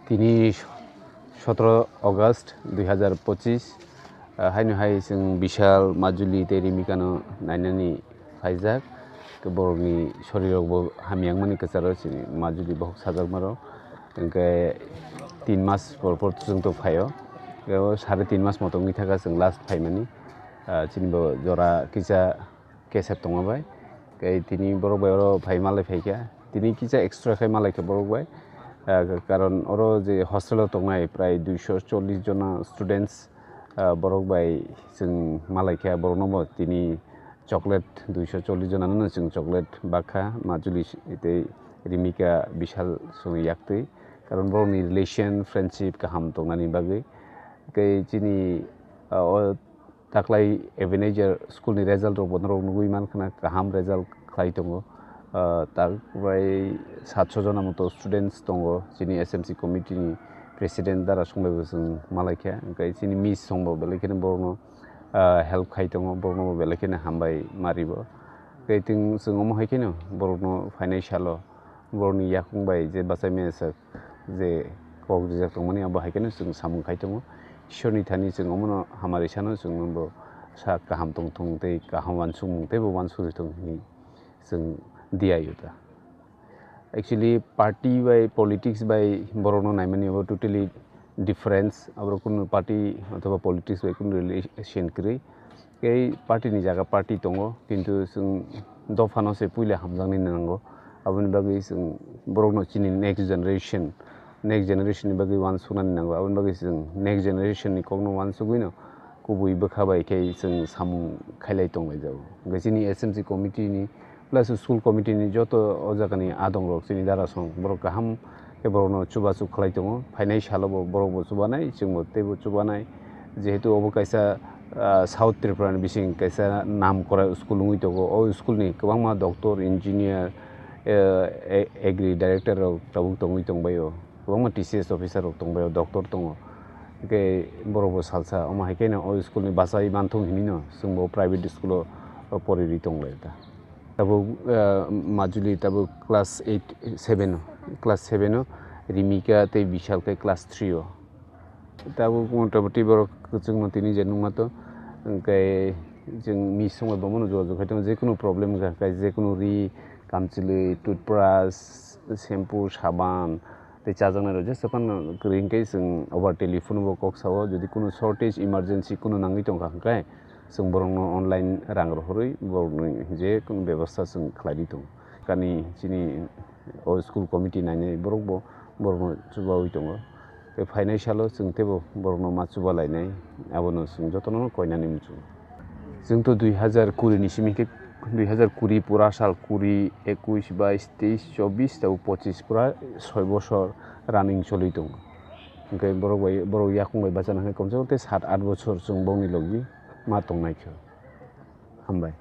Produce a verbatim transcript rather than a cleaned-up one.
Tini sotoro August dui hazar pochis, ah, haino hai chwng Bishal, Majuli tei Rimikano nainani phaijak. Borokni sorirokbo hamya wngmani kwcharo chini Majuli bohok sajakmarok. Hwnkhe tin mas por por chwng to phaio. Hwnkhe o sare tin mas motom wngwi thaka chwng last phaimani. Ah, chini bo jora kisa kesep tongma bai. Tei tini borok bai oro phai malai phaikha. Tini kisa extra khai malaikha borok bai. Ah, karon oro je hostel o tongnai prai duiso chollish jona students, ah, borok bai chwng malaikha. Borokno bo tini chocolate duiso chollish jona no chwng chocolate bakha. Majuli tei Rimika Bishal songni yaktwi. Karon borokni relation, friendship kaham tongnani bagwi. Tei chini, ah, o Taklai Ebenezer school ni result rok bo norok nugwi mankha na, kaham result khlai tongo. Ah, tak bai satso jona moto students tongo, chini S M C committee ni president Dara Songbai bo chwng malaikha, hwnkhe chini miss songbo belai kheno borokno, ah, help khai tongo, borokno bo belai kheno hambai ma ribo. Tei chwng omo hai kheno borokno phainai salo borokni yakung bai je bachai maya sak je kok rijak tongmani, abo hai kheno chwng samung khai tongo. Ishorni thani chwng omono hamari sano chwng bo sa kaham tong thung tei kaham uansukmung teibo uansukjak thung hinwi chwng diyaio ta. Actually, party bai politics bai borokno naimani abo totally difference. Aborok kunu party othoba politics bai kunu relation kwrwi. Tei party ni jaga party tongo, kintu chwng dophano se puila hamjaknai nango. Aboni bagwi chwng borokno chini next generation, next generation ni bagwi uansuknani nango. Aboni bagwi chwng next generation ni kokno uansugwino kubui bwkha bai khe chwng samung khailai tonglaijao. Hwnkhe chini S M C committee ni plus school committee ni joto o jagani adongrok chini darasong borok kaham khe borokno chubachu khlai tongo. Phainai salo bo borok bo chubanai, chwng bo teibo chubanai. Jehetu obo kaisa, ah, South Tripura ni bising kaisa nam kora school wngwi tongo. O school ni kwbangma doctor, engineer, eh, a-, agri director rok tabuk tongwi tongbaio. Kwbangma T C S officer rok tongbaio, doctor tongo. Hwnkhe borok bo salsa, omo hai kheno o school ni bachai manthung hinwi no chwng bo private school o, o poriri tonglai ta. Tabuk, ah, Majuli tabuk class eight, seven o, class seven o, Rimika tei Bishal khe class three o. Tabuk motamoti borok kwchwngno tini je nukma to, hwnkhe chwng miss wngwi bomono jogajog khai tongo, jekunu problem wngkha khe, jekunu ri, kamchwlwi, toothbrush, shampoo, saban, tei chajaknairok jesa phano kwrwi hwnkhe chwng over telephone bo kok sao, jodi kunu shortage, emergency kunu nangwi tongkha hwnkhe, chwng borokno online rang rohorwi borokni je kunu bebostha chwng khlaidi tongo. Kani chini o school committee nainai borok bo borokno chubaui tongo. Tei phainai salo chwng teibo borokno ma chuba lainai, abono chwng jotono koinani muchungo. Chwng to dui hazar kuri ni simi khe, dui hazar kuri pura sal, kuri, ekush, bais, teis, chobis, tei pochis, pura soi bosor running choli tongo. Hwnkhe borok bai, borok yakung bai bachana hwnkhe komse kom tei sat aath bosor chwng bongni logi ma tongnai khe. Hambai.